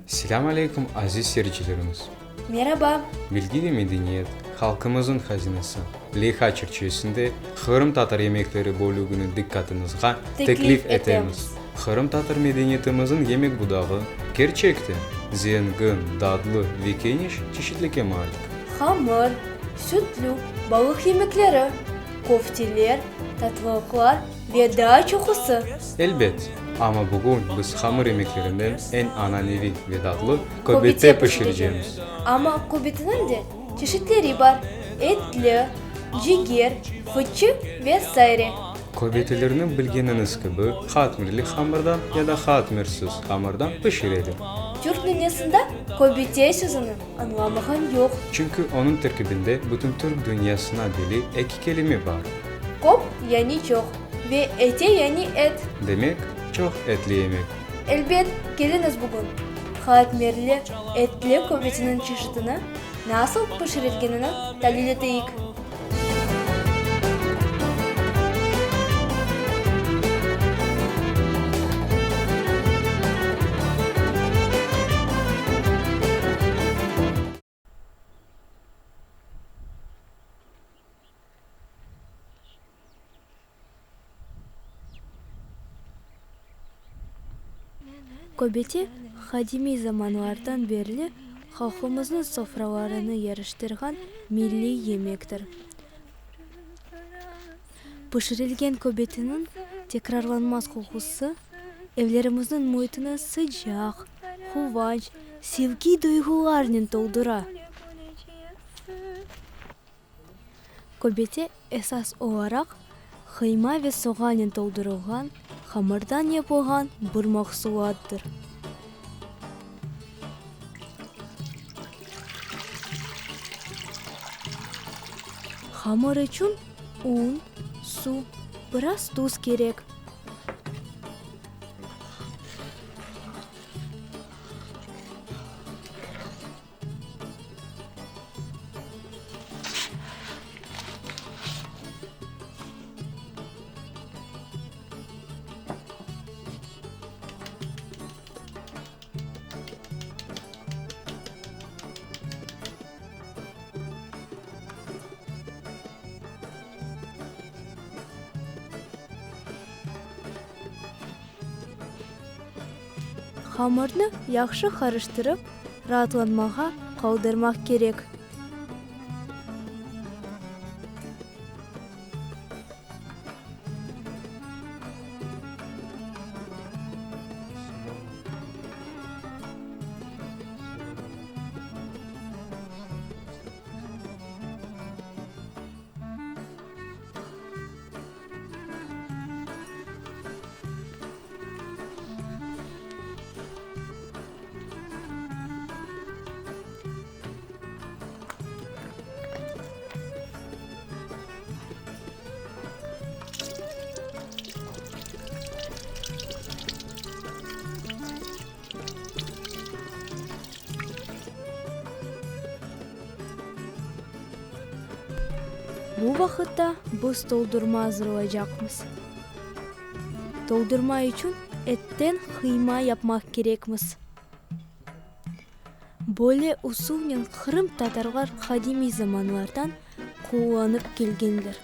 Selâm aleyküm, aziz seyircilerimiz! Meraba! Bilgi ve medeniyet, halqımızıñ hazinesi leyha çerçivesinde Qırımtatar yemekleri bölügini diqqatıñızğa teklif etemiz. Qırımtatar medeniyetimizniñ yemek budağı, kerçekten, zengin, dadlı ve keniş çeşitlike malik. Hamır, sütlü, balıq yemekleri, köfteler, tatlılıqlar ve daa çoqusı. Elbet, amma bugün biz hamır yemeklerinden eñ ananeviy ve tatlı köbete pişirecemiz. Amma köbeteniñ de çeşitleri bar, etli, ciger, fıçı ve saire. Köbetelerni bilgeniñiz kibi, hatmirli hamırdan ya da hatmirsiz hamırdan pişireler. Türk dünyasında köbete sözüni añlamağan yoq. Çünki onıñ terkibinde bütün türk dünyasına belli eki kelime bar. Köp yani çoq ve ete yani et. Demek, çoq etli yemek. Elbet, keliñiz bugün hatmerli etli köbeteniñ çeşitini nasıl pişirilgenini talil eteyik. Köbete qadimiy zamanlardan berli halqımıznıñ sofralarını yaraştırğan milliy yemektir. Pişirilgen köbeteniñ tekrarlanmaz qoqusı evlerimizniñ müitini sıcaq, quvanç, sevgi duyğularnen toldura. Köbete esas olaraq qıyma ve soğanen toldurılğan hamırdan yapılğan bir mahsulattır. Hamır içün un, suv, biraz tuz kerek. Hamırnı yahşı qarıştırıp, raatlanmağa qaldırmaq kerek. Bu vaqıtta biz toldurma azırlaycaqmız. Toldurma içün etten qıyma yapmaq kerekmiz. Böyle usulnen qırımtatarlar qadimiy zamanlardan qullanıp kelgenler.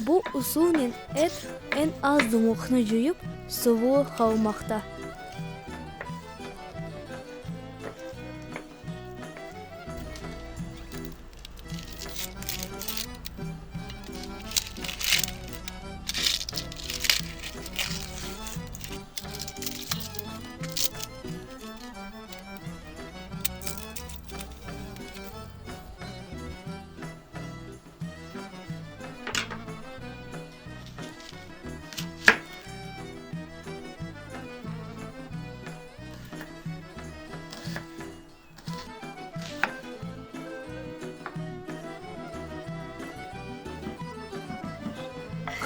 Bu usulnen et eñ az dımlıqnı cuyıp, suvlu qalmaqta.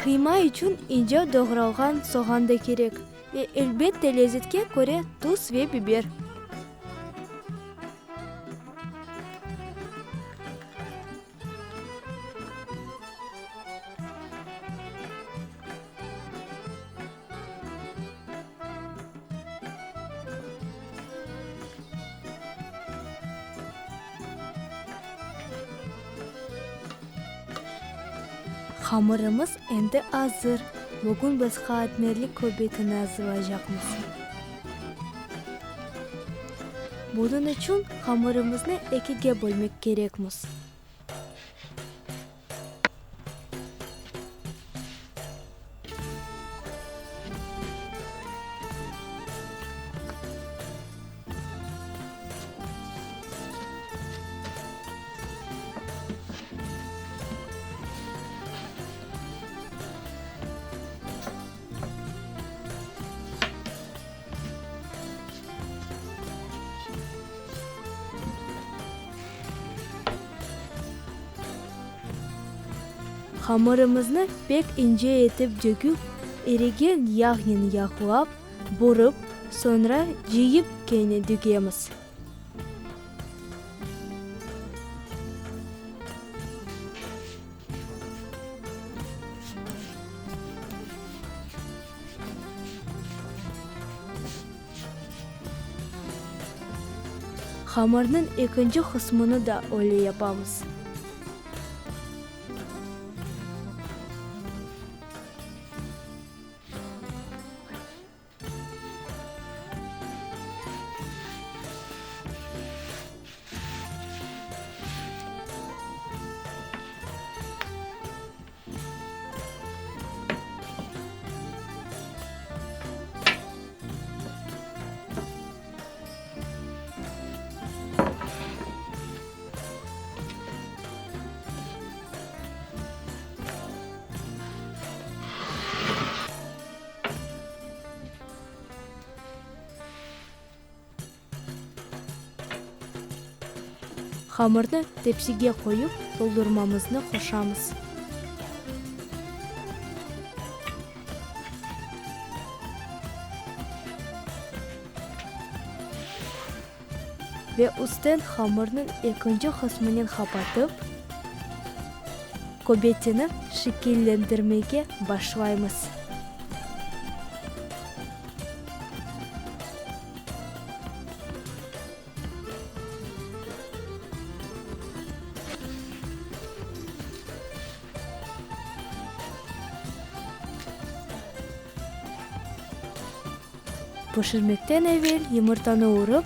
Qıyma içün ince doğralğan soğan da kerek ve elbette lezetke köre tuz ve biber. Hamırımız endi azır. Bugün biz qatmerli köbeteni azırlaycaqmız. Bunıñ içün hamırımıznı ekige bölmek kerekmiz. Hamırımıznı pek ince etip dögüp, irigen yağnen yağlap, burıp, soñra cıyıp kene dögemiz. Hamırnıñ ekinci qısmını da öyle yapamız. Hamırnı tepsige qoyıp, toldurmamıznı qoşamız. Ve üstten hamırnıñ ekinci qısmınen qapatıp, köbeteni şekillendirmege başlaymız. Pişirmekten evel yımırtanı urıp,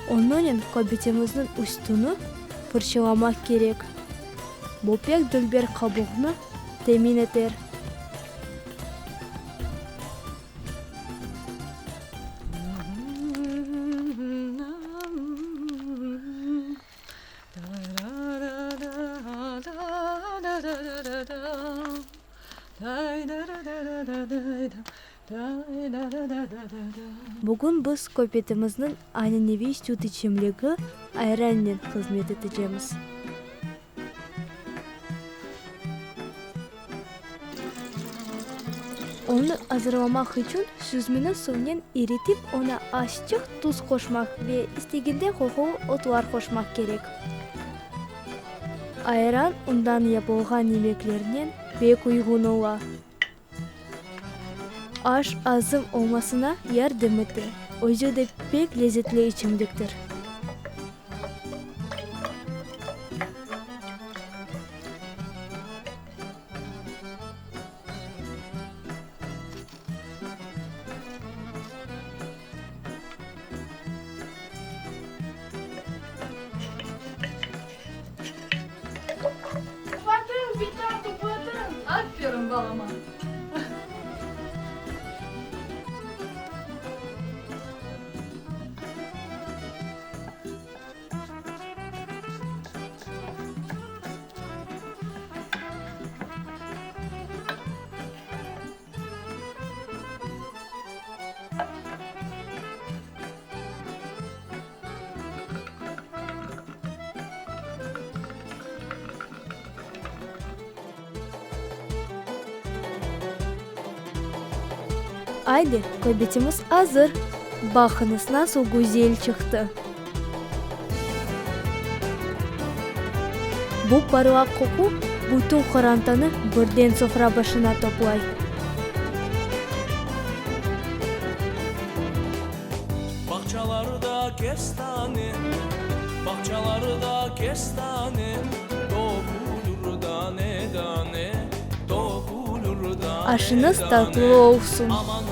onınen köbetemizniñ üstüni fırçılamaq kerek. Bu pek dülber qabuğnı temin eter. Bugün biz köpetimizniñ ananeviy süt içimligi ayrannen hızmet etecemiz. Onı azırlamaq içün süzmeni suvnen iritip, oña azçıq tuz qoşmaq ve istegende qoqulı otlar qoşmaq kerek. Ayran undan yapılğan yemeklernen pek uyğun ola. Aş azım olmasına yardım ete, özü de pek lezetli içimliktir. Tuplatım, bita, tuplatım! Aferin balama! Aydi, köbetemiz azır! Baqıñız, nasıl güzel çıqtı! Bu parlaq qoqu bütün qorantanı birden sofra başına toplay. Bağçalarda kestane, Bağçalarda kestane, Tökülür dane-dane, Tökülür Aşıñız dane-dane. tatlı olsun! Aman.